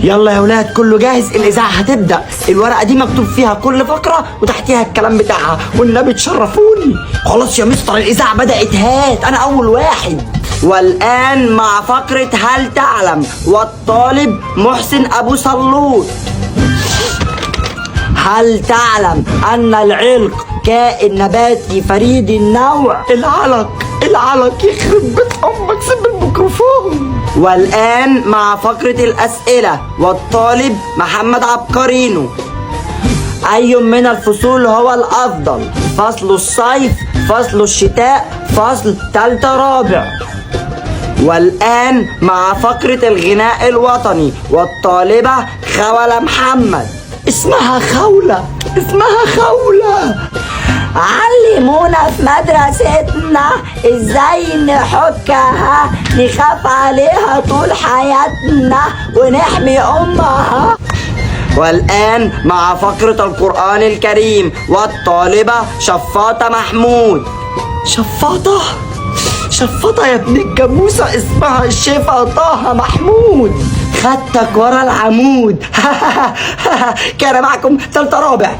يلا يا ولاد كله جاهز، الإذاعة هتبدأ. الورقة دي مكتوب فيها كل فقرة وتحتيها الكلام بتاعها، والنبي تشرفوني. خلاص يا مستر الإذاعة بدأت، هات أنا أول واحد. والآن مع فقرة هل تعلم والطالب محسن أبو سلوط. هل تعلم أن العلق كائن نباتي فريد النوع؟ العلق العلق يخرب بيت أمك، سيب الميكروفون. والآن مع فقرة الأسئلة والطالب محمد عبقرينو. أي من الفصول هو الأفضل؟ فصل الصيف، فصل الشتاء، فصل تالتة رابع. والآن مع فقرة الغناء الوطني والطالبة خولة محمد. اسمها خولة، اسمها خولة. علمونا في مدرستنا ازاي نحكها، نخاف عليها طول حياتنا ونحمي امها. والآن مع فقرة القرآن الكريم والطالبة شفاطة محمود. شفاطة؟ شفاطة يا ابن الجاموسة، اسمها شفا طه محمود. خدتك ورا العمود. كان معكم تالتة رابع.